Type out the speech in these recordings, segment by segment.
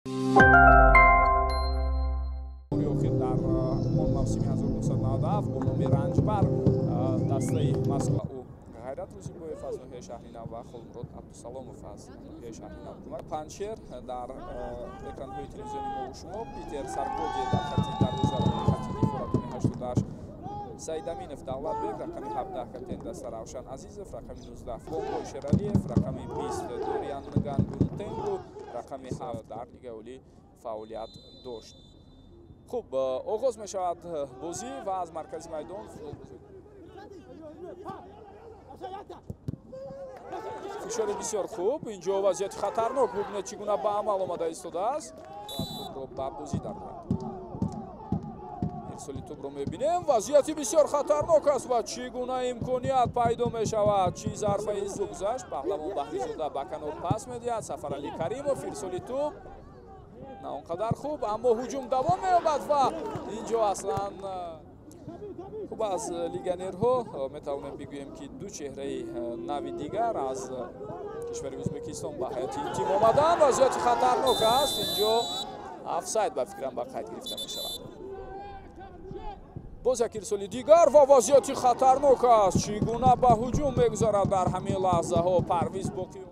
Охир дар он мавсими 1997 бо номи Ранҷбар дастаи Москва ӯ Ғайрат Рӯзибоев аз ноҳияи шаҳри Нав ва Холмурод Абдусаломов аз ноҳияи шаҳри Нав. Панҷшер дар экранҳои телевизиони мо шумо Питер Саргоди дар хати дарвоза ва хати дифоъ рақами 88 Саидаминов Давлатбек, рақами 17 капитани даста Равшан Азизов, рақами 19 Бонбой Шералиев, рақами 20 Дориан Нгангунтенгу, рақами 7 дар Лигаи Олӣ фаъолият дошт. Хуб, оғоз мешавад бозӣ ва аз маркази майдон фишори бисёр хуб. Инҷо вазъияти хатарнок, бубинед чӣ гуна ба амал омада истодааст. Тӯбро ба бозӣ дарорад. Ирсоли тӯбро мебинем, вазъияти бисёр хатарнок аст ва чӣ гуна имконият пайдо мешавад. Чӣ зарбаи гузашт. Паҳлавон Баҳризода ба канор пас медиҳад. Сафаралӣ Каримов, ирсоли тӯб на он қадар хуб, аммо ҳуҷум давом меёбад ва инҷо аслан хуб аз легионерҳо метавонем бигӯем, ки ду чеҳраи нави дигар аз кишвари Ӯзбекистон ба ҳайати ин тим омаданд. Вазъияти хатарнок аст, инҷо офсайд ба фикрам ба қайд гирифта мешавад. Боз як ирсоли дигар ва вазъияти хатарнок аст. Чӣ гуна ба ҳуҷум мегузарад дар ҳамин лаҳзаҳо Парвиз Боқиев.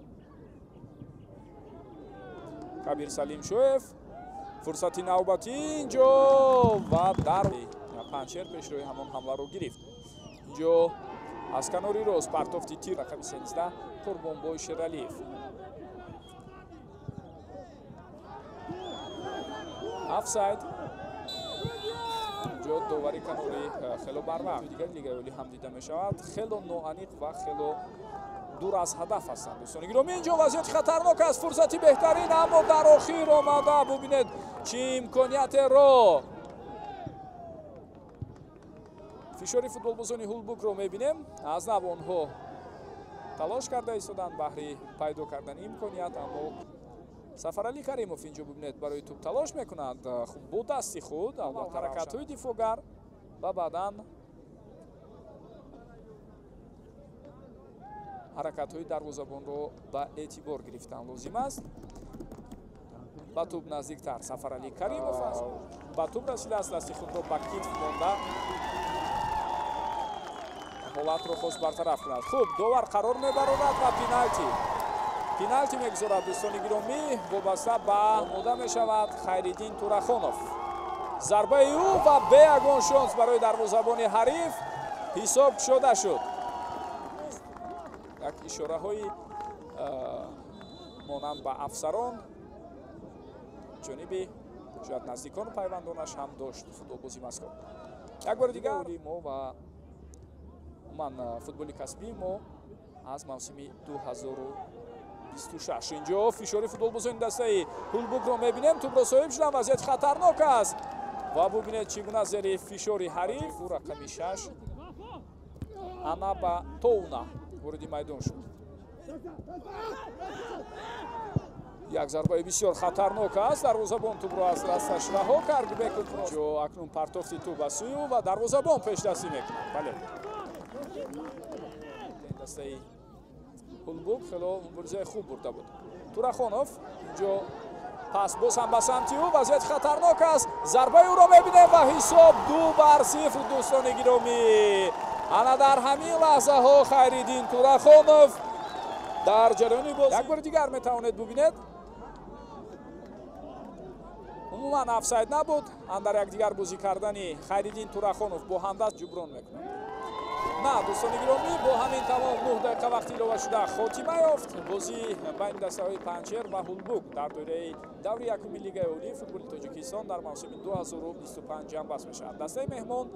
Кабир Салимшоев, фурсати навбатӣ инҷо ва дар Панҷшер пешрои ҳамон ҳамларо гирифт. Инҷо аз канори рост партофти тир, рақами 13 Қурбонбой Шералиев. Офсайд. Инҷо довари канори хело барвақт. Дигар Лигаи Олӣ ҳам дида мешавад. Хело ноаниқ ва хело дур аз ҳадаф ҳастанд дӯстони гиромӣ. Инҷо вазъияти хатарнок аст, фурсати беҳтарин, аммо дар охир омада бубинед чӣ имкониятеро. Фишори футболбозони Ҳулбукро мебинем. Аз нав онҳо талош карда истоданд баҳри пайдо кардани имконият, аммо Сафаралӣ Каримов инҷо бубинед барои тӯб талош мекунад бо дасти худ, албатта ҳаракатҳои дифоъгар ва баъдан ҳаракатҳои дарвозабонро ба эътибор гирифтан лозим аст. Ба тӯб наздиктар Сафаралӣ Каримов аст, ба тӯб расидааст, дасти худро ба китф монда ҳолатро хост бартараф кунад. Хуб, довар қарор мебарорад ва пеналти мегузорад дӯстони гиромӣ. Вобаста ба омода мешавад Хайриддин Турахонов. Зарбаи ӯ ва бе ягон шонс барои дарвозабони ҳариф ҳисоб кушода шуд. Як ишораҳои монанд ба афсарон ҷониби шояд наздикону пайвандонаш ҳам дошт футболбози Москва. Як бори дигар мо ва умуман футболи касбии мо аз мавсими 2026. Инҷо фишори футболбозони дастаи Ҳулбукро мебинем. Тӯбро соҳиб шуданд, вазъияти хатарнок аст ва бубинед чӣ гуна зери фишори ҳариф рақами 6 Анаба Тоуна вориди майдон шуд. Як зарбаи бисёр хатарнок аст. Дарвозабон тӯбро аз дасташ раҳо кард. Инҷо акнун партофти тӯб аз сӯи ӯ ва дарвозабон пешдастӣ мекунад. Бале, дастаи Ҳулбук хело муборизаи хуб бурда буд. Турахонов инҷо пас боз ҳам ба самти ӯ, вазъияти хатарнок аст. Зарбаи ӯро мебинем ва ҳисоб 2-0 дӯстони гиромӣ. Ана дар ҳамин лаҳзаҳо Хайриддин Турахонов дар ҷараёни бозӣ як бори дигар метавонед бубинед. Умуман офсайд набуд. Андар якдигар бозӣ кардани Хайриддин Турахонов бо ҳамдаст ҷуброн мекунад. На, дӯстони гиромӣ, бо ҳамин тамом 9 дақиқа вақти илова шуда хотима ёфт бозии байни дастаҳои Панҷшер ва Ҳулбук дар доираи даври якуми Лигаи Олии футболи Тоҷикистон дар мавсими 2025 ҷамъбаст мешавад. Дастаи меҳмон